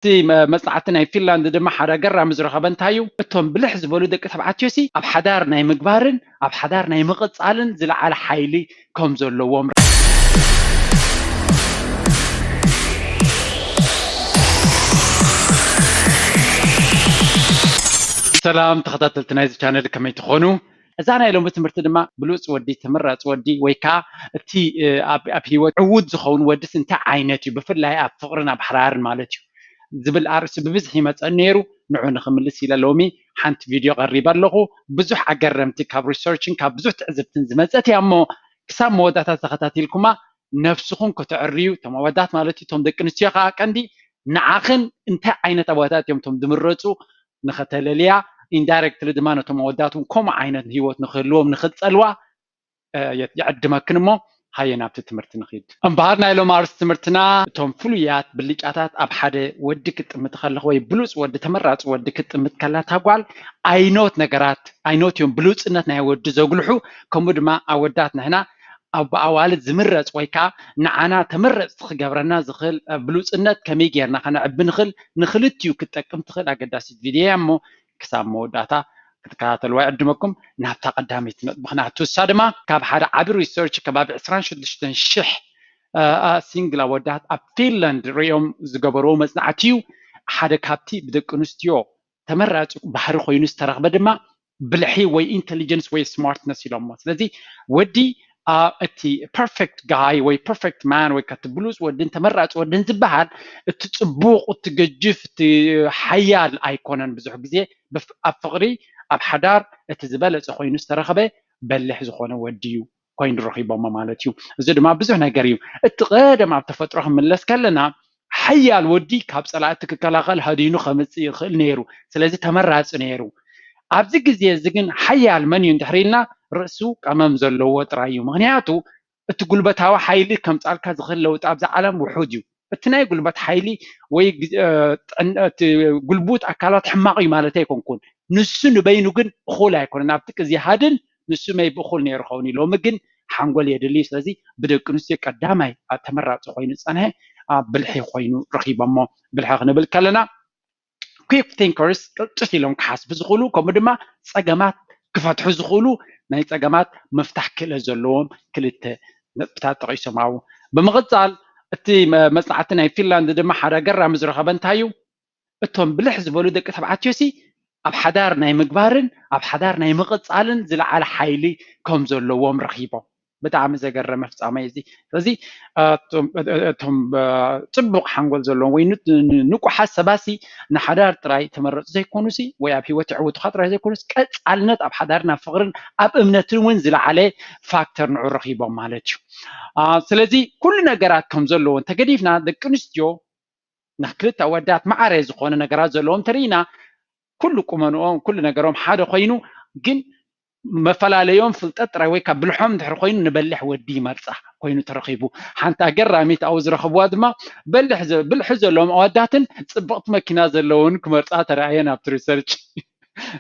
እቲ መ- መጽናዕቲ ናይ ፊንላንድ ድማ ሓደ ኣገራሚ ዝረኸበ እንታይ እዩ? እቶም ብልሕ ዝበሉ ደቂ ተባዕትዮ ሲ ኣብ ሓዳር ናይ ምግባርን ኣብ ሓዳር ናይ ምቕጻልን ዝለዓለ ሓይሊ ከም ዘለዎም። ሰላም ተኸታተልቲ ናይዚ ቻነል፣ ከመይ ትኾኑ? እዛ ናይ ሎሚ ትምህርቲ ድማ ብሉፅ ወዲ፣ ተመራፂ ወዲ፣ ወይ ከዓ እቲ ኣብ ኣብ ሂወት ዕዉት ዝኸውን ወድስ እንታይ ዓይነት እዩ፣ ብፍላይ ኣብ ፍቕርን ኣብ ሓዳርን ማለት እዩ ዝብል ኣርእስቲ ብብዝሒ ይመፀኒ ነይሩ። ንዑ ንክምልስ ኢለ ሎሚ ሓንቲ ቪድዮ ቀሪበ ኣለኹ። ብዙሕ ኣገረምቲ ካብ ሪሰርችን ካብ ብዙሕ ትዕዝብትን ዝመፀት እያ እሞ ክሳብ መወዳእታ ተኸታቲልኩማ ነብስኹም ከተዕርዩ፣ እቶም ኣወዳት ማለት እዩ፣ እቶም ደቂ ኣንስትዮ ከዓ ቀንዲ ንዓኽን እንታይ ዓይነት ኣወዳት እዮም እቶም ዝምረፁ ንኸተለልያ፣ ኢንዳይሬክትሊ ድማ ነቶም ኣወዳት እውን ከምኡ ዓይነት ህይወት ንክህልዎም ንክፀልዋ ይዕድመክን እሞ ሃየ ናብቲ ትምህርቲ ንኺድ። እምበኣር ናይ ሎም ኣርስ ትምህርትና እቶም ፍሉያት ብልጫታት ኣብ ሓደ ወዲ ክትጥምት ከለኽ ወይ ብሉፅ ወዲ ተመራፂ ወዲ ክትጥምት ከላ እታ ጓል ኣይኖት ነገራት ኣይኖት እዮም ብሉፅነት ናይ ወዲ ዘጉልሑ። ከምኡ ድማ ኣወዳት ንሕና ኣብ ኣዋልድ ዝምረፅ ወይ ከዓ ንዓና ተመረፅቲ ክገብረና ዝኽእል ብሉፅነት ከመይ ጌርና ከነዕቢ ንኽእል ንክልቲኡ ክትጠቅም ትኽእል ኣገዳሲት ቪድዮ እያ እሞ ክሳብ መወዳእታ ክትከታተልዋ ይዕድመኩም። ናብታ ቀዳመይቲ ነጥቢ ክነኣቱ፣ እሳ ድማ ካብ ሓደ ዓቢ ሪሰርች ከባቢ ዕስራን ሽዱሽተን ሽሕ ሲንግል ኣወዳት ኣብ ፊንላንድ ሪኦም ዝገበርዎ መጽናዕቲ እዩ። ሓደ ካብቲ ብደቂ ኣንስትዮ ተመራፂ ባህሪ ኮይኑ ዝተረኽበ ድማ ብልሒ ወይ ኢንቴሊጀንስ ወይ ስማርትነስ ኢሎሞ። ስለዚ ወዲ እቲ ፐርፌክት ጋይ ወይ ፐርፌክት ማን ወይ ከቲ ብሉፅ ወድን ተመራፂ ወድን ዝበሃል እቲ ፅቡቕ እቲ ገጅፍ እቲ ሓያል ኣይኮነን። ብዙሕ ግዜ ኣብ ፍቕሪ ኣብ ሓዳር እቲ ዝበለፀ ኮይኑ ዝተረኸበ በሊሕ ዝኾነ ወዲ እዩ ኮይኑ ረኺቦሞ ማለት እዩ። እዚ ድማ ብዙሕ ነገር እዩ። እቲ ቀደም ኣብ ተፈጥሮ ክምለስ ከለና ሓያል ወዲ ካብ ፀላእቲ ክከላኸል ሃዲኑ ከምፅእ ይኽእል ነይሩ። ስለዚ ተመራፂ ነይሩ። ኣብዚ ግዜ እዚ ግን ሓያል መን እዩ እንድሕር ኢልና ርእሱ ቀመም ዘለዎ ጥራይ እዩ። ምክንያቱ እቲ ጉልበታዊ ሓይሊ ከምፃልካ ዝኽእል ለውጢ ኣብዚ ዓለም ውሑድ እዩ። እቲ ናይ ጉልበት ሓይሊ ወይ እቲ ጉልቡት ኣካላት ሕማቕ እዩ ማለት ኣይኮንኩን። ንሱ ንበይኑ ግን እኹል ኣይኮነን። ኣብቲ ግዜ ሃድን ንሱ መይ ብእኹል ነይሩ ኸውን እዩ። ሎሚ ግን ሓንጎል የድሊ። ስለዚ ብደቂ ኣንስትዮ ቀዳማይ ተመራፂ ኮይኑ ዝፀንሐ ብልሒ ኮይኑ ረኺቦሞ። ብልሒ ክንብል ከለና quick thinkers ቅልጥፍ ኢሎም ክሓስቡ ዝኽእሉ ከምኡ ድማ ፀገማት ክፈትሑ ዝኽእሉ ናይ ፀገማት ምፍታሕ ክእለት ዘለዎም ክልተ ነጥብታት ጠቒሶም ኣው ብምቕፃል እቲ መፅናዕቲ ናይ ፊንላንድ ድማ ሓደ ኣገራሚ ዝረኸበ እንታይ እዩ? እቶም ብልሕ ዝበሉ ደቂ ተባዕትዮ ሲ ኣብ ሓዳር ናይ ምግባርን ኣብ ሓዳር ናይ ምቕፃልን ዝለዓለ ሓይሊ ከም ዘለዎም ረኺቦም። ብጣዕሚ ዘገረመ ፍፃመ እዩ እዚ። ስለዚ እቶም ፅቡቕ ሓንጎል ዘለዎም ወይ ንቁሓት ሰባሲ ንሓዳር ጥራይ ተመረፁ ዘይኮኑሲ ወይ ኣብ ህይወት የዕውቱኻ ጥራይ ዘይኮኑስ ቀፃልነት ኣብ ሓዳርን ኣብ ፍቕርን ኣብ እምነትን እውን ዝለዓለ ፋክተር ንዑ ረኺቦም ማለት እዩ። ስለዚ ኩሉ ነገራት ከም ዘለዎ እንተገዲፍና ደቂ ኣንስትዮ ንክልተ ኣወዳት ማዕረ ዝኾነ ነገራት ዘለዎም ተርኢና ኩሉ ቁመንኦም ኩሉ ነገሮም ሓደ ኮይኑ ግን መፈላለዮም ፍልጠት ጥራይ ወይ ካብ ብልሖም እንድሕር ኮይኑ ንበልሕ ወዲ ይመርፃ ኮይኑ ተረኺቡ። ሓንቲ ኣገራሚት ኣብኡ ዝረኸብዋ ድማ በልሕ ብልሒ ዘለዎም ኣወዳትን ፅብቕቲ መኪና ዘለውን ክመርፃ ተረኣየን ኣብቲ ሪሰርች።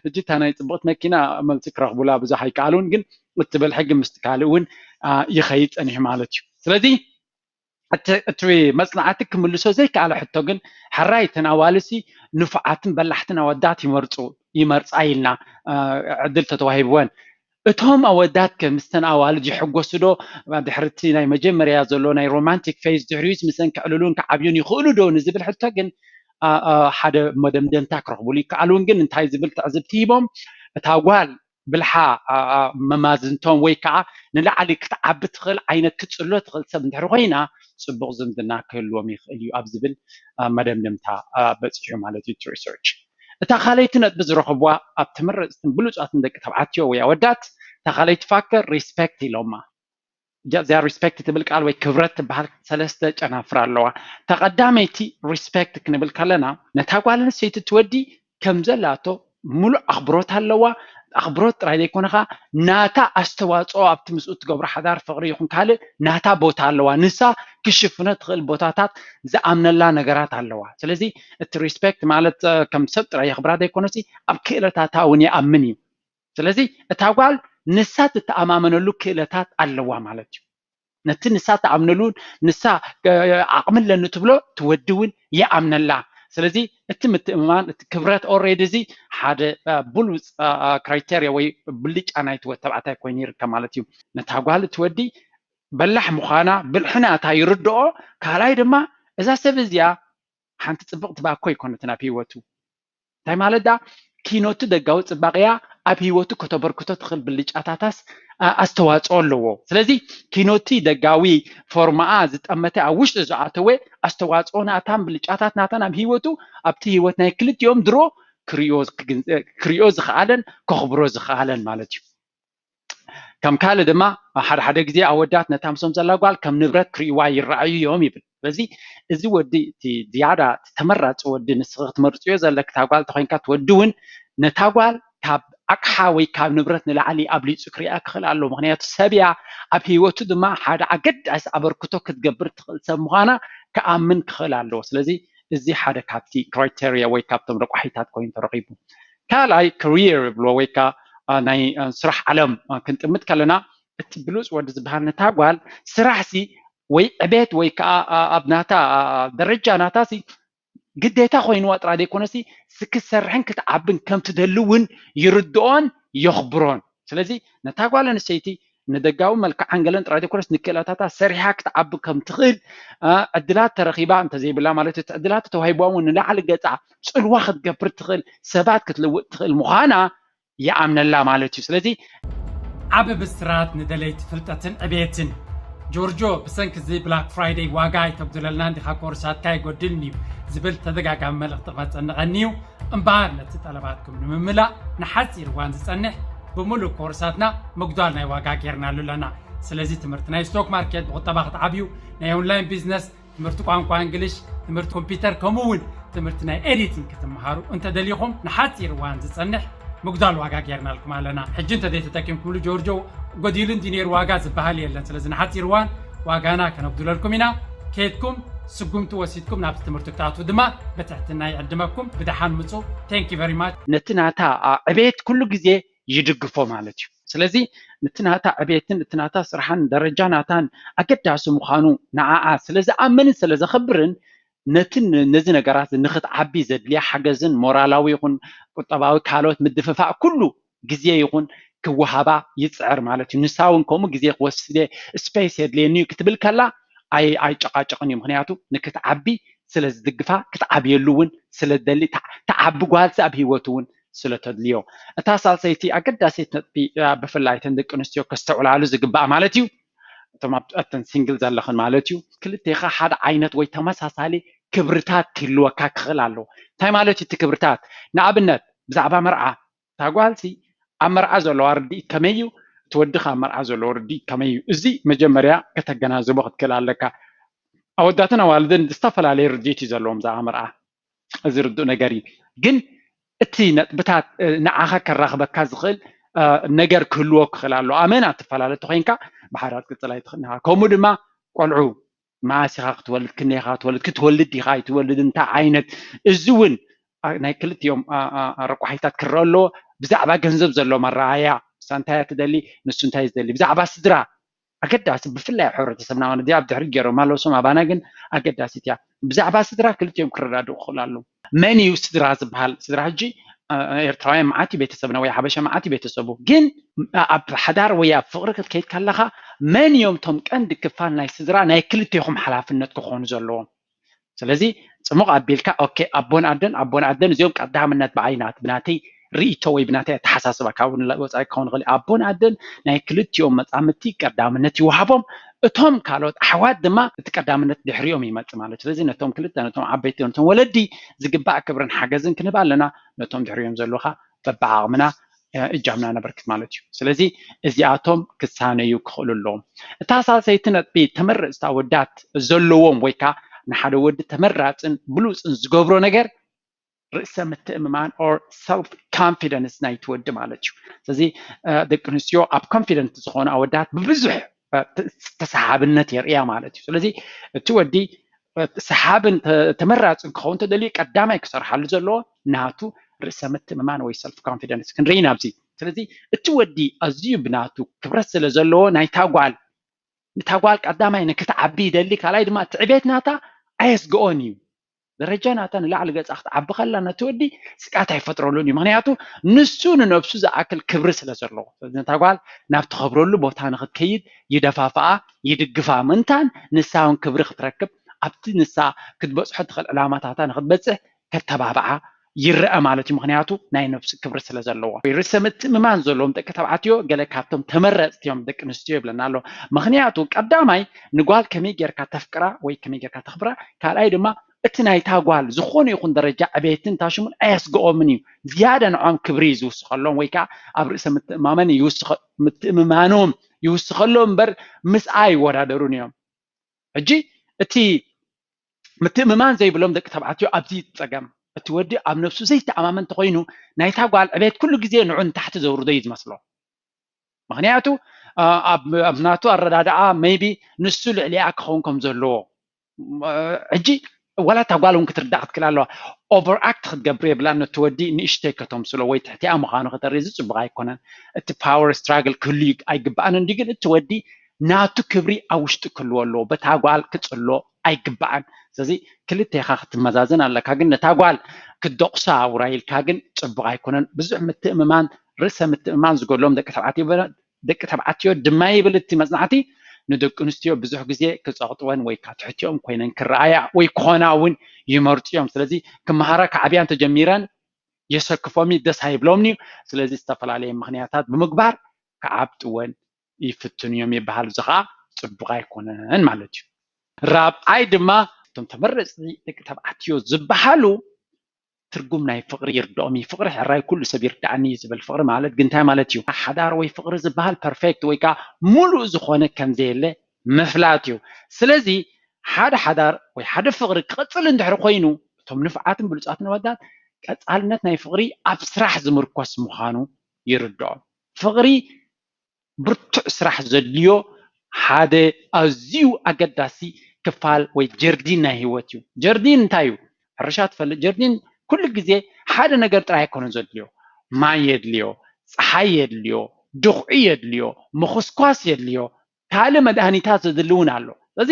እጅ እታ ናይ ፅብቕቲ መኪና መልሲ ክረኽቡላ ብዙሕ ኣይከኣሉን ግን እቲ በልሒ ግን ምስቲ ካልእ እውን ይኸይድ ፀኒሑ ማለት እዩ። ስለዚ እቲ መፅናዕቲ ክምልሶ ዘይከኣለ ሕቶ ግን ሕራይ እተን ኣዋልሲ ንፉዓትን በላሕትን ኣወዳት ይመርፁ ይመርፃ ኢልና ዕድል ተተዋሂብወን። እቶም ኣወዳት ከ ምስተን ኣዋልድ ይሕጎሱ ዶ? ድሕርቲ ናይ መጀመርያ ዘሎ ናይ ሮማንቲክ ፌዝ ድሕሪዩስ ምሰን ክዕልሉን ክዓብዩን ይኽእሉ ዶ ንዝብል ሕቶ ግን ሓደ መደምደምታ ክረኽቡሉ ይከኣሉን ግን እንታይ ዝብል ትዕዝብቲ ሂቦም እታ ጓል ብልሓ መማዝንቶም ወይ ከዓ ንላዕሊ ክትዓቢ ትኽእል ዓይነት ክትፅሎ ትኽእል ሰብ እንድሕር ኮይና ፅቡቕ ዝምድና ክህልዎም ይኽእል እዩ ኣብ ዝብል መደምደምታ በፂሑ ማለት እዩ እቲ ሪሰርች። እታ ካልኣይቲ ነጥቢ ዝረኸብዋ ኣብ ተመረፅትን ብሉፃትን ደቂ ተባዕትዮ ወይ ኣወዳት እታ ካልኣይቲ ፋክተር ሪስፔክት ኢሎማ። እዚኣ ሪስፔክት ትብል ቃል ወይ ክብረት ትበሃል ሰለስተ ጨናፍር ኣለዋ። እታ ቀዳመይቲ ሪስፔክት ክንብል ከለና ነታ ጓል ኣንስተይቲ ትወዲ ከም ዘላቶ ሙሉእ ኣኽብሮት ኣለዋ። ኣኽብሮት ጥራይ ዘይኮነ ኸዓ ናታ ኣስተዋፅኦ ኣብቲ ምስኡ ትገብሮ ሓዳር ፍቕሪ ይኹን ካልእ ናታ ቦታ ኣለዋ። ንሳ ክሽፍኖ ትኽእል ቦታታት ዝኣምነላ ነገራት ኣለዋ። ስለዚ እቲ ሪስፔክት ማለት ከም ሰብ ጥራይ የኽብራ ዘይኮነሲ ኣብ ክእለታታ እውን ይኣምን እዩ። ስለዚ እታ ጓል ንሳ ትተኣማመነሉ ክእለታት ኣለዋ ማለት እዩ። ነቲ ንሳ ትኣምነሉ ንሳ ዓቕሚ ኣለኒ ትብሎ ትወዲ እውን ይኣምነላ። ስለዚ እቲ ምትእምማን፣ እቲ ክብረት already እዚ ሓደ ብሉፅ criteria ወይ ብልጫ ናይቲ ወዲ ተባዕታይ ኮይኑ ይርከብ ማለት እዩ። ነታ ጓል እቲ ወዲ በላሕ ምዃና ብልሒ ናታ ይርድኦ። ካልኣይ ድማ እዛ ሰብ እዚኣ ሓንቲ ፅብቕቲ ባኮ ኣይኮነትን ኣብ ህይወቱ። እንታይ ማለት ዳ ኪኖቲ ደጋዊ ፅባቕያ ኣብ ህይወቱ ከተበርክቶ ትኽእል ብልጫታታስ ኣስተዋፅኦ ኣለዎ። ስለዚ ኪኖቲ ደጋዊ ፎርማኣ ዝጠመተ ኣብ ውሽጢ ዝኣተወ ኣስተዋፅኦ ናታን ብልጫታት ናታን ኣብ ህይወቱ ኣብቲ ህይወት ናይ ክልቲኦም ድሮ ክሪኦ ዝኽኣለን ከኽብሮ ዝኽኣለን ማለት እዩ። ከም ካልእ ድማ ሓደ ሓደ ግዜ ኣወዳት ነታ ምሶም ዘላ ጓል ከም ንብረት ክርእይዋ ይረኣዩ እዮም ይብል። ስለዚ እዚ ወዲ እቲ ዝያዳ እቲ ተመራፂ ወዲ ንስኺ ክትመርፅዮ ዘለኪ እታ ጓል ተኮይንካ እቲ ወዲ እውን ነታ ጓል ካብ ኣቅሓ ወይ ካብ ንብረት ንላዕሊ ኣብሊፁ ክሪኣ ክኽእል ኣለዎ። ምክንያቱ ሰብ እያ፣ ኣብ ህይወቱ ድማ ሓደ ኣገዳሲ ኣበርክቶ ክትገብር ትኽእል ሰብ ምዃና ክኣምን ክኽእል ኣለዎ። ስለዚ እዚ ሓደ ካብቲ criteria ወይ ካብቶም ረቋሒታት ኮይኑ ተረኺቡ። ካልኣይ career ይብልዎ ወይ ከዓ ናይ ስራሕ ዓለም ክንጥምት ከለና እቲ ብሉፅ ወዲ ዝበሃል ነታ ጓል ስራሕሲ ወይ ዕቤት ወይ ከዓ ኣብ ናታ ደረጃ ናታሲ ግዴታ ኮይንዋ ጥራይ ዘይኮነሲ ክትሰርሕን ክትዓብን ከም ትደሊ እውን ይርድኦን የኽብሮን። ስለዚ ነታ ጓል ኣንስተይቲ ንደጋዊ መልክዓን ገለን ጥራይ ዘይኮነስ ንክእለታታ ሰሪሓ ክትዓቢ ከም ትኽእል ዕድላት ተረኺባ እንተዘይብላ ማለት እዩ። ዕድላት ተዋሂብዋ እውን ንላዕሊ ገፃ ፅልዋ ክትገብር ትኽእል ሰባት ክትልውጥ ትኽእል ምዃና ይኣምነላ ማለት እዩ። ስለዚ ዓቢ ብስራት ንደለይቲ ፍልጠትን ዕቤትን። ጆርጆ፣ ብሰንኪ እዚ ብላክ ፍራይደይ ዋጋ ኣይተጉድለልናን ዲኻ? ኮርሳትካ ኣይጎድልን እዩ ዝብል ተደጋጋሚ መልእኽቲ ክመጸኒ ቀንዩ። እምበኣር ነቲ ጠለባትኩም ንምምላእ ንሓጺር እዋን ዝጸንሕ ብምሉእ ኮርሳትና ምጉዳል ናይ ዋጋ ጌርናሉ ኣለና። ስለዚ ትምህርቲ ናይ ስቶክ ማርኬት፣ ብቁጠባ ክትዓብዩ፣ ናይ ኦንላይን ቢዝነስ፣ ትምህርቲ ቋንቋ እንግሊሽ፣ ትምህርቲ ኮምፒውተር፣ ከምኡ እውን ትምህርቲ ናይ ኤዲቲንግ ክትመሃሩ እንተደሊኹም ንሓፂር እዋን ዝፀንሕ ምጉዳል ዋጋ ጌርናልኩም ኣለና። ሕጂ እንተዘይተጠቂምኩምሉ ጆርጆ ጎዲሉ እንዲ ነይሩ ዋጋ ዝበሃል የለን። ስለዚ ንሓፂር እዋን ዋጋና ከነጉድለልኩም ኢና። ከይድኩም ስጉምቲ ወሲድኩም ናብቲ ትምህርቲ ክትኣትዉ ድማ ብትሕትና ይዕድመኩም። ብደሓን ምፁ። Thank you very much። ነቲ ናታ ዕቤት ኩሉ ግዜ ይድግፎ ማለት እዩ። ስለዚ ነቲ ናታ ዕቤትን እቲ ናታ ስራሕን ደረጃ ናታን ኣገዳሲ ምዃኑ ንዓኣ ስለ ዝኣምንን ስለ ዘኽብርን ነቲ ነዚ ነገራት ንክትዓቢ ዘድልያ ሓገዝን ሞራላዊ ይኹን ቁጠባዊ ካልኦት ምድፍፋእ ኩሉ ግዜ ይኹን ክወሃባ ይፅዕር ማለት እዩ። ንሳ እውን ከምኡ ግዜ ክወስደ space የድልየኒ እዩ ክትብል ከላ ኣይጨቃጨቅን እዩ። ምክንያቱ ንክትዓቢ ስለ ዝድግፋ ክትዓብየሉ እውን ስለ ትደሊ ትዓቢ ጓልሲ ኣብ ህይወቱ እውን ስለ ተድልዮ። እታ ሳልሰይቲ ኣገዳሲት ነጥቢ ብፍላይ እተን ደቂ ኣንስትዮ ከስተውዕላሉ ዝግባእ ማለት እዩ። እቶም ኣብተን ሲንግል ዘለኽን ማለት እዩ። ክልቴኻ ሓደ ዓይነት ወይ ተመሳሳሊ ክብርታት ክህልወካ ክኽእል ኣለዎ። እንታይ ማለት እዩ እቲ ክብርታት? ንኣብነት ብዛዕባ መርዓ እታ ጓልሲ ኣብ መርዓ ዘለዋ ርድኢት ከመይ እዩ? እቲ ወዲ ከ ኣብ መርዓ ዘለዎ ርድኢት ከመይ እዩ? እዚ መጀመርያ ከተገናዝቦ ክትክእል ኣለካ። ኣወዳትን ኣዋልድን ዝተፈላለየ ርድኢት እዩ ዘለዎም ብዛዕባ መርዓ። እዚ ርዱእ ነገር እዩ። ግን እቲ ነጥብታት ንዓኻ ከራኽበካ ዝኽእል ነገር ክህልዎ ክኽእል ኣሎ። ኣመና ትፈላለ ተኮይንካ ብሓዳር ክትቅፅል ኣይትኽእልን ኢኻ። ከምኡ ድማ ቆልዑ መዓስ ኢኻ ክትወልድ፣ ክንደይ ኢኻ ክትወልድ፣ ክትወልድ ዲኻ ኣይትወልድ፣ እንታይ ዓይነት፣ እዚ እውን ናይ ክልቲኦም ረቋሒታት ክረአ ኣለዎ። ብዛዕባ ገንዘብ ዘሎ መረኣያ፣ ንሳ እንታይ እያ ትደሊ፣ ንሱ እንታይ እዩ ዝደሊ፣ ብዛዕባ ስድራ ኣገዳሲ፣ ብፍላይ ኣብ ሕብረተሰብና ማለት ኣብ ድሕሪ ገይሮም ኣለዉ፣ ስም ኣባና ግን ኣገዳሲት እያ። ብዛዕባ ስድራ ክልቲኦም ክረዳድኡ ክኽእሉ ኣለዉ። መን እዩ ስድራ ዝበሃል? ስድራ ሕጂ ኤርትራውያን መዓት እዩ ቤተሰብና ወይ ሓበሻ መዓት እዩ ቤተሰቡ። ግን ኣብ ሓዳር ወይ ኣብ ፍቕሪ ክትከይድ ከለኻ መን እዮም እቶም ቀንዲ ክፋል ናይ ስድራ ናይ ክልቴኹም ሓላፍነት ክኾኑ ዘለዎም? ስለዚ ጽሙቕ ኣቢልካ ኦኬ ኣቦን ኣደን ኣቦን ኣደን እዚኦም ቀዳምነት ብዓይናት ብናተይ ርእይቶ ወይ ብናተይ ኣተሓሳስባ ካብኡ ወፃኢ ክኸውን ይኽእል ኣቦን ኣደን ናይ ክልቲኦም መፃምድቲ ቀዳምነት ይወሃቦም። እቶም ካልኦት ኣሕዋት ድማ እቲ ቀዳምነት ድሕሪኦም ይመፅእ ማለት እዩ። ስለዚ ነቶም ክልተ ነቶም ዓበይቲ ነቶም ወለዲ ዝግባእ ክብርን ሓገዝን ክንህብ ኣለና። ነቶም ድሕሪኦም ዘለዉ ከዓ በብዓቕምና እጃምና ነበርክት ማለት እዩ። ስለዚ እዚኣቶም ክሳነዩ ክኽእሉ ኣለዎም። እታ ሳልሰይቲ ነጥቢ ተመረፅቲ ኣወዳት ዘለዎም ወይ ከዓ ንሓደ ወዲ ተመራፅን ብሉፅን ዝገብሮ ነገር ርእሰ ምትእምማን or self confidence ናይቲ ወዲ ማለት እዩ። ስለዚ ደቂ ኣንስትዮ ኣብ confident ዝኾኑ ኣወዳት ብብዙሕ ተሰሓብነት የርእያ ማለት እዩ። ስለዚ እቲ ወዲ ሰሓብን ተመራፅን ክኸውን ተደልዩ ቀዳማይ ክሰርሓሉ ዘለዎ ናቱ ርእሰ ምትእምማን ወይ self confidence ክንርኢ ኢና ኣብዚ። ስለዚ እቲ ወዲ ኣዝዩ ብናቱ ክብረት ስለ ዘለዎ ናይታ ጓል ንታ ጓል ቀዳማይ ንክትዓቢ ይደሊ፣ ካልኣይ ድማ እቲ ዕቤት ናታ ኣየስግኦን እዩ። ደረጃ ናታ ንላዕሊ ገጻ ክትዓቢ ከላ ነቲ ወዲ ስግኣት ኣይፈጥረሉን እዩ። ምክንያቱ ንሱ ንነብሱ ዝኣክል ክብሪ ስለ ዘለዎ። ስለዚ ነታ ጓል ናብ ትኸብረሉ ቦታ ንክትከይድ ይደፋፍኣ፣ ይድግፋ። ምእንታን ንሳ እውን ክብሪ ክትረክብ ኣብቲ ንሳ ክትበጽሖ ትኽእል ዕላማታታ ንክትበጽሕ ከተባብዓ ይረአ ማለት እዩ። ምክንያቱ ናይ ነብሱ ክብሪ ስለ ዘለዎ። ወይ ርእሰ ምትእምማን ዘለዎም ደቂ ተባዕትዮ ገለ ካብቶም ተመረጽቲ እዮም ደቂ ኣንስትዮ ይብለና ኣሎ። ምክንያቱ ቀዳማይ ንጓል ከመይ ጌርካ ተፍቅራ ወይ ከመይ ጌርካ ተኽብራ፣ ካልኣይ ድማ እቲ ናይታ ጓል ዝኾነ ይኹን ደረጃ ዕቤትን ታሽሙን ኣየስግኦምን እዩ። ዝያዳ ንዖም ክብሪ እዩ ዝውስኸሎም ወይ ከዓ ኣብ ርእሰ ምትእማመን ይውስኸ- ምትእምማኖም ይውስኸሎም እምበር ምስኣ ይወዳደሩን እዮም። ሕጂ እቲ ምትእምማን ዘይብሎም ደቂ ተባዕትዮ ኣብዚ እዩ እቲ ጸገም። እቲ ወዲ ኣብ ነብሱ ዘይተኣማመን እንተኾይኑ ናይታ ጓል ዕቤት ኩሉ ግዜ ንዑ ንታሕቲ ዘውርዶ እዩ ዝመስሎ። ምክንያቱ ኣብ ናቱ ኣረዳድኣ maybe ንሱ ልዕሊኣ ክኸውን ከም ዘለዎ ሕጂ ዋላ እታ ጓል እውን ክትርዳእ ክትክእል ኣለዋ። Overact ክትገብር የብላን። ነቲ ወዲ ንእሽተይ ከተምስሎ ወይ ትሕቲኣ ምዃኑ ከተርኢ እዚ ጽቡቕ ኣይኮነን። እቲ power struggle ክህሉ ኣይግባእን እንዲ ግን እቲ ወዲ ናቱ ክብሪ ኣብ ውሽጢ ክህልዎ ኣለዎ። በታ ጓል ክጽሎ ኣይግባእን። ስለዚ ክልተ ኢኻ ክትመዛዘን ኣለካ። ግን ነታ ጓል ክትደቑሳ ውራይ ኢልካ ግን ጽቡቕ ኣይኮነን። ብዙሕ ምትእምማን ርእሰ ምትእምማን ዝጎድሎም ደቂ ተባዕትዮ ደቂ ተባዕትዮ ድማ ይብል እቲ መጽናዕቲ ንደቂ ኣንስትዮ ብዙሕ ግዜ ክጸቕጥወን ወይ ካብ ትሕቲኦም ኮይነን ክረኣያ ወይ ክኾና እውን ይመርጹ እዮም። ስለዚ ክመሃራ ክዓብያ እንተጀሚረን የሰክፎም እዩ፣ ደስ ኣይብሎምን እዩ። ስለዚ ዝተፈላለየ ምኽንያታት ብምግባር ክዓብጥወን ይፍትኑ እዮም ይበሃል። እዚ ከዓ ጽቡቕ ኣይኮነን ማለት እዩ። ራብዓይ ድማ እቶም ተመረፅቲ ደቂ ተባዕትዮ ዝበሃሉ ትርጉም ናይ ፍቕሪ ይርድኦም እዩ። ፍቕሪ ሕራይ ኩሉ ሰብ ይርድኣኒ እዩ ዝብል። ፍቕሪ ማለት ግን እንታይ ማለት እዩ? ሓዳር ወይ ፍቕሪ ዝበሃል ፐርፌክት ወይ ከዓ ሙሉእ ዝኾነ ከም ዘየለ ምፍላጥ እዩ። ስለዚ ሓደ ሓዳር ወይ ሓደ ፍቕሪ ክቕፅል እንድሕር ኮይኑ እቶም ንፉዓትን ብሉፃትን ኣወዳት ቀፃልነት ናይ ፍቕሪ ኣብ ስራሕ ዝምርኮስ ምዃኑ ይርድኦም። ፍቕሪ ብርቱዕ ስራሕ ዘድልዮ ሓደ ኣዝዩ ኣገዳሲ ክፋል ወይ ጀርዲን ናይ ህይወት እዩ። ጀርዲን እንታይ እዩ? ሕርሻ ትፈልጥ። ጀርዲን ኩሉ ግዜ ሓደ ነገር ጥራይ ኣይኮነን ዘድልዮ። ማይ የድልዮ፣ ፀሓይ የድልዮ፣ ድኹዒ የድልዮ፣ ምኹስኳስ የድልዮ፣ ካልእ መድሃኒታት ዘድሊ እውን ኣሎ። ስለዚ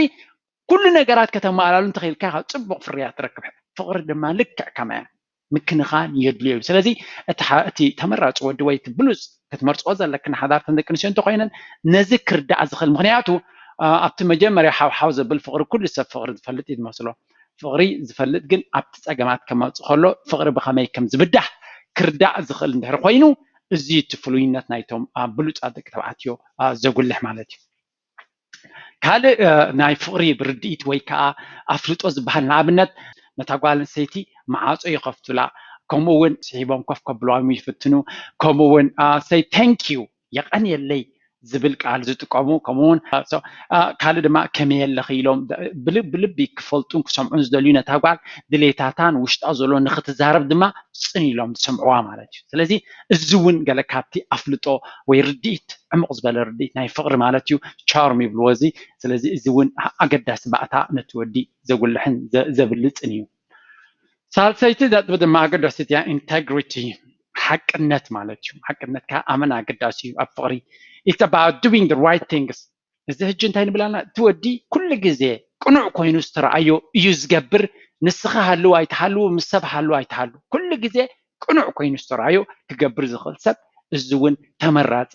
ኩሉ ነገራት ከተማላሉ እንተኽኢልካ ካብ ፅቡቕ ፍርያት ትረክብ። ፍቕሪ ድማ ልክዕ ከማያ ምክንኻን የድልዮ እዩ። ስለዚ እቲ ተመራፂ ወዲ ወይ እቲ ብሉፅ ክትመርፅኦ ዘለክን ሓዳርተን ደቂ ኣንስትዮ እንተኮይነን ነዚ ክርዳእ ዝኽእል ምክንያቱ ኣብቲ መጀመርያ ሓውሓው ዘብል ፍቕሪ ኩሉ ሰብ ፍቕሪ ዝፈልጥ እዩ ዝመስሎ። ፍቕሪ ዝፈልጥ ግን ኣብቲ ፀገማት ከመፅእ ከሎ ፍቕሪ ብኸመይ ከም ዝብዳህ ክርዳእ ዝኽእል እንድሕር ኮይኑ እዚ እቲ ፍሉይነት ናይቶም ብሉፃት ደቂ ተባዕትዮ ዘጉልሕ ማለት እዩ። ካልእ ናይ ፍቕሪ ብርድኢት ወይ ከዓ ኣፍልጦ ዝበሃል ንኣብነት ነታ ጓል ኣንስተይቲ መዓፆ ይኸፍቱላ፣ ከምኡ እውን ስሒቦም ኮፍ ከብልዋም ይፍትኑ፣ ከምኡ እውን say thank you የቐንየለይ ዝብል ቃል ዝጥቀሙ፣ ከምኡ እውን ካልእ ድማ ከመይ ኣለኺ ኢሎም ብልቢ ክፈልጡን ክሰምዑን ዝደልዩ ነታ ጓል ድሌታታን ውሽጣ ዘሎ ንክትዛረብ ድማ ፅን ኢሎም ዝሰምዕዋ ማለት እዩ። ስለዚ እዚ እውን ገለ ካብቲ ኣፍልጦ ወይ ርድኢት ዕሙቕ ዝበለ ርድኢት ናይ ፍቕሪ ማለት እዩ። ቻርም ይብልዎ እዚ። ስለዚ እዚ እውን ኣገዳሲ ባእታ ነቲ ወዲ ዘጉልሕን ዘብልፅን እዩ። ሳልሰይቲ ነጥቢ ድማ ኣገዳሲት እያ፣ ኢንቴግሪቲ ሓቅነት ማለት እዩ። ሓቅነት ከዓ ኣመና ኣገዳሲ እዩ ኣብ ፍቕሪ። It's about doing the right things። እዚ ሕጂ እንታይ ንብል ኣለና? እቲ ወዲ ኩሉ ግዜ ቅኑዕ ኮይኑ ዝተረኣዮ እዩ ዝገብር። ንስኻ ሃልው ኣይትሃልው፣ ምስ ሰብ ሃልው ኣይትሃልው፣ ኩሉ ግዜ ቅኑዕ ኮይኑ ዝተረኣዮ ክገብር ዝኽእል ሰብ እዚ እውን ተመራፂ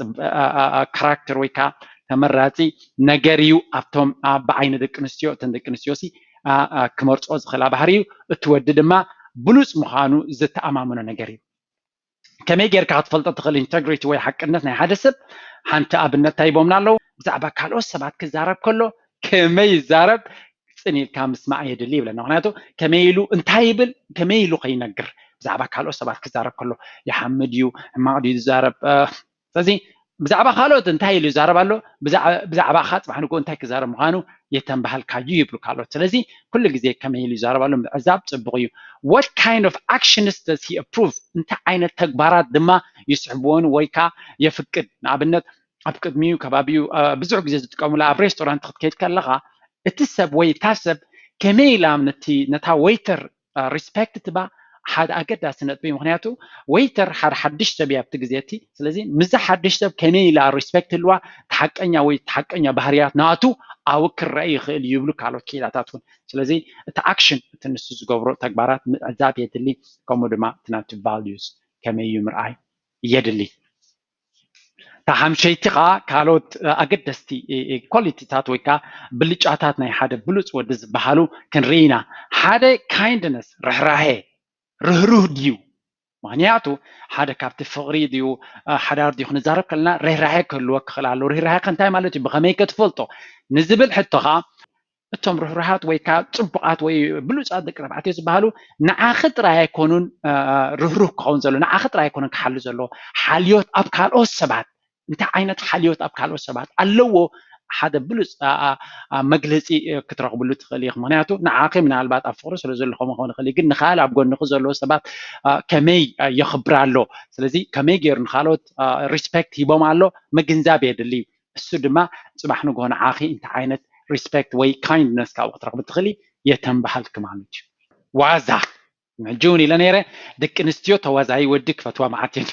ካራክተር ወይ ከዓ ተመራፂ ነገር እዩ። ኣብቶም ብዓይኒ ደቂ ኣንስትዮ እተን ደቂ ኣንስትዮ ሲ ክመርፅኦ ዝኽእላ ባህሪ እዩ። እቲ ወዲ ድማ ብሉፅ ምዃኑ ዝተኣማመኖ ነገር እዩ። ከመይ ጌርካ ክትፈልጦ ትኽእል? ኢንተግሪቲ ወይ ሓቅነት ናይ ሓደ ሰብ ሓንቲ ኣብነት እንታይ ሂቦምና ኣለዉ? ብዛዕባ ካልኦት ሰባት ክዛረብ ከሎ ከመይ ይዛረብ ፅን ኢልካ ምስማዕ የድሊ ይብለና። ምክንያቱ ከመይ ኢሉ እንታይ ይብል ከመይ ኢሉ ከይነግር ብዛዕባ ካልኦት ሰባት ክዛረብ ከሎ ይሓምድ እዩ ሕማቕ ድዩ ዝዛረብ። ስለዚ ብዛዕባ ካልኦት እንታይ ኢሉ ይዛረብ ኣሎ፣ ብዛዕባኻ ፅባሕ ንግሆ እንታይ ክዛረብ ምዃኑ የተንባሃልካዩ ይብሉ ካልኦት። ስለዚ ኩሉ ግዜ ከመይ ኢሉ ይዛረብ ኣሎ ምዕዛብ ፅቡቕ እዩ። What kind of actions does he approve? እንታይ ዓይነት ተግባራት ድማ ይስሕብዎን ወይ ከዓ የፍቅድ? ንኣብነት ኣብ ቅድሚኡ ከባቢኡ ብዙሕ ግዜ ዝጥቀሙላ ኣብ ሬስቶራንት ክትከይድ ከለኻ እቲ ሰብ ወይ እታ ሰብ ከመይ ኢላ ነቲ ነታ ወይተር ሪስፔክት ትባ ሓደ ኣገዳሲ ነጥቢ እዩ። ምክንያቱ ዌይተር ሓደ ሓድሽ ሰብ እዩ ኣብቲ ግዜ እቲ። ስለዚ ምስዚ ሓድሽ ሰብ ከመይ ኢላ ሪስፔክት ህልዋ፣ እቲ ሓቀኛ ወይ እቲ ሓቀኛ ባህርያት ናቱ ኣብኡ ክረአ ይኽእል እዩ ይብሉ ካልኦት ክኢላታት እውን። ስለዚ እቲ ኣክሽን፣ እቲ ንሱ ዝገብሮ ተግባራት ምዕዛብ የድሊ፣ ከምኡ ድማ እቲ ናቱ ቫልዩስ ከመይ እዩ ምርኣይ የድሊ። እታ ሓምሸይቲ ከዓ ካልኦት ኣገደስቲ ኳሊቲታት ወይ ከዓ ብልጫታት ናይ ሓደ ብሉፅ ወዲ ዝበሃሉ ክንርኢ ኢና። ሓደ ካይንድነስ፣ ርሕራሄ፣ ርህሩህ ድዩ? ምክንያቱ ሓደ ካብቲ ፍቕሪ ድዩ ሓዳር ድዩ ክንዛረብ ከለና ርህራሄ ክህልወ ክኽእል ኣሎ። ርህራሄ ከ እንታይ ማለት እዩ? ብኸመይ ከ ትፈልጦ ንዝብል ሕቶ ከዓ እቶም ርህሩሃት ወይ ከዓ ፅቡቓት ወይ ብሉፃት ደቂ ተባዕትዮ ዝበሃሉ ንዓኺ ጥራይ ኣይኮኑን ርህሩህ ክኸውን ዘሎ፣ ንዓኺ ጥራይ ኣይኮኑን ክሓሉ ዘለዎ። ሓልዮት ኣብ ካልኦት ሰባት፣ እንታይ ዓይነት ሓልዮት ኣብ ካልኦት ሰባት ኣለዎ ሓደ ብሉፅ መግለፂ ክትረኽብሉ ትኽእል ኢኺ። ምክንያቱ ንዓኺ ምናልባት ኣብ ፍቕሪ ስለ ዘለኹም ክኸውን ይኽእል እዩ፣ ግን ንኻል ኣብ ጎንኺ ዘለዉ ሰባት ከመይ የኽብር ኣሎ፣ ስለዚ ከመይ ገይሩ ንካልኦት ሪስፔክት ሂቦም ኣሎ ምግንዛብ የድሊ እዩ። እሱ ድማ ፅባሕ ንግሆ ንዓኺ እንታይ ዓይነት ሪስፔክት ወይ ካይንድነስ ካብኡ ክትረኽቢ ትኽእሊ የተንበሃልኪ ማለት እዩ። ዋዛ ሕጂ እውን ኢለ ነይረ፣ ደቂ ኣንስትዮ ተዋዛይ ወዲ ክፈትዋ መዓት እየን።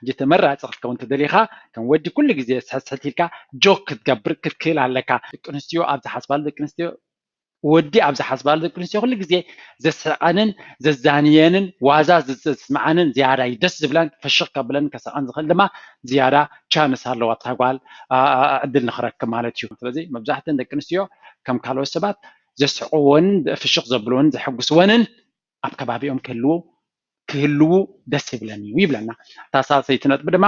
ሕጂ ተመራፂ ክትከውን ተደሊኻ ከም ወዲ ኩሉ ግዜ ስሕትሕት ኢልካ ጆክ ክትገብር ክትክእል ኣለካ። ደቂ ኣንስትዮ ኣብ ዝሓስባሉ ደቂ ኣንስትዮ ወዲ ኣብ ዝሓስባሉ ደቂ ኣንስትዮ ኩሉ ግዜ ዘስሕቐንን ዘዛንየንን ዋዛ ዘስምዓንን ዝያዳ እዩ ደስ ዝብለን ፍሽኽ ከብለን ከስሕቐን ዝኽእል ድማ ዝያዳ ቻንስ ኣለዋ እታ ጓል ዕድል ንኽረክብ ማለት እዩ። ስለዚ መብዛሕተን ደቂ ኣንስትዮ ከም ካልኦት ሰባት ዘስሕቕወንን ፍሽኽ ዘብልወንን ዘሐጉስወንን ኣብ ከባቢኦም ክህልዉ ክህልዉ ደስ ይብለኒ እዩ ይብለና። እታ ሳልሰይቲ ነጥቢ ድማ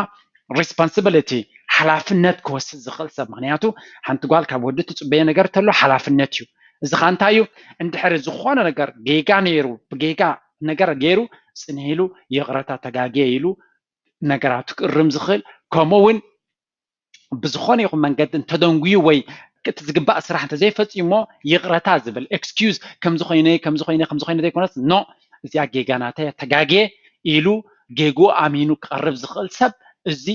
ሪስፖንሲቢሊቲ፣ ሓላፍነት ክወስድ ዝኽእል ሰብ። ምክንያቱ ሓንቲ ጓል ካብ ወዲ ትፅበዮ ነገር ተሎ ሓላፍነት እዩ። እዚ ኻ እንታይ እዩ? እንድሕሪ ዝኾነ ነገር ጌጋ ነይሩ ብጌጋ ነገር ገይሩ ፅንሂሉ ይቕረታ ተጋግየ ኢሉ ነገራቱ ክእርም ዝኽእል ከምኡ እውን ብዝኾነ ይኹን መንገዲ እንተደንጉዩ ወይ እቲ ዝግባእ ስራሕ እንተዘይፈፂሞ ይቕረታ ዝብል ኤክስኪዩዝ ከምዚ ኮይነ ከምዚ ኮይነ ከምዚ ኮይነ ዘይኮነስ ኖ እዚኣ ጌጋ ናተይ ተጋግየ ኢሉ ጌግኡ ኣሚኑ ክቐርብ ዝኽእል ሰብ እዚ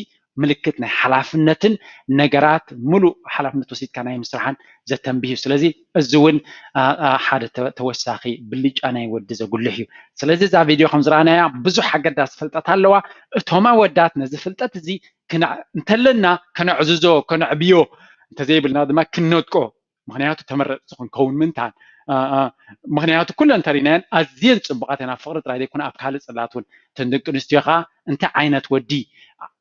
ምልክት ናይ ሓላፍነትን ነገራት ሙሉእ ሓላፍነት ወሲድካ ናይ ምስራሕን ዘተንብህ እዩ። ስለዚ እዚ እውን ሓደ ተወሳኺ ብልጫ ናይ ወዲ ዘጉልሕ እዩ። ስለዚ እዛ ቪድዮ ከም ዝረኣናያ ብዙሕ ኣገዳሲ ፍልጠት ኣለዋ። እቶም ኣወዳት ነዚ ፍልጠት እዚ እንተለና ከነዕዝዞ ከነዕብዮ እንተዘይብልና ድማ ክንነጥቆ ምክንያቱ ተመረፅቲ ክንከውን ምንታን ምክንያቱ ኩለን ተሪናየን ኣዝየን ፅቡቃት ኢና ፍቅሪ ጥራይ ዘይኮነ ኣብ ካልእ ፅላት እውን እተን ደቂ ኣንስትዮ ከዓ እንታይ ዓይነት ወዲ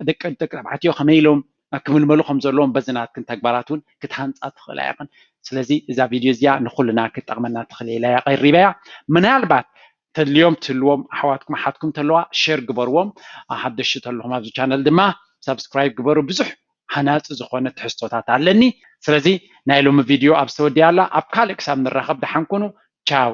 ደቂ ተባዕትዮ ከመይ ኢሎም ክምልመሉ ከም ዘለዎም በዚ ናትክን ተግባራት እውን ክትሃንፃ ትኽእላ ኢኽን። ስለዚ እዛ ቪድዮ እዚኣ ንኩልና ክትጠቕመና ትኽእል ኢለ እያ ቀሪበያ። ምናልባት ተድልዮም ትህልዎም ኣሕዋትኩም ኣሓትኩም ተለዋ ሼር ግበርዎም። ሓደሽቲ ተለኹም ኣብዚ ቻነል ድማ ሳብስክራይብ ግበሩ። ብዙሕ ሃናፂ ዝኾነ ትሕዝቶታት ኣለኒ። ስለዚ ናይ ሎሚ ቪድዮ ኣብ ዝተወድያ ኣላ። ኣብ ካልእ ክሳብ ንራኸብ ደሓን ኩኑ። ቻው።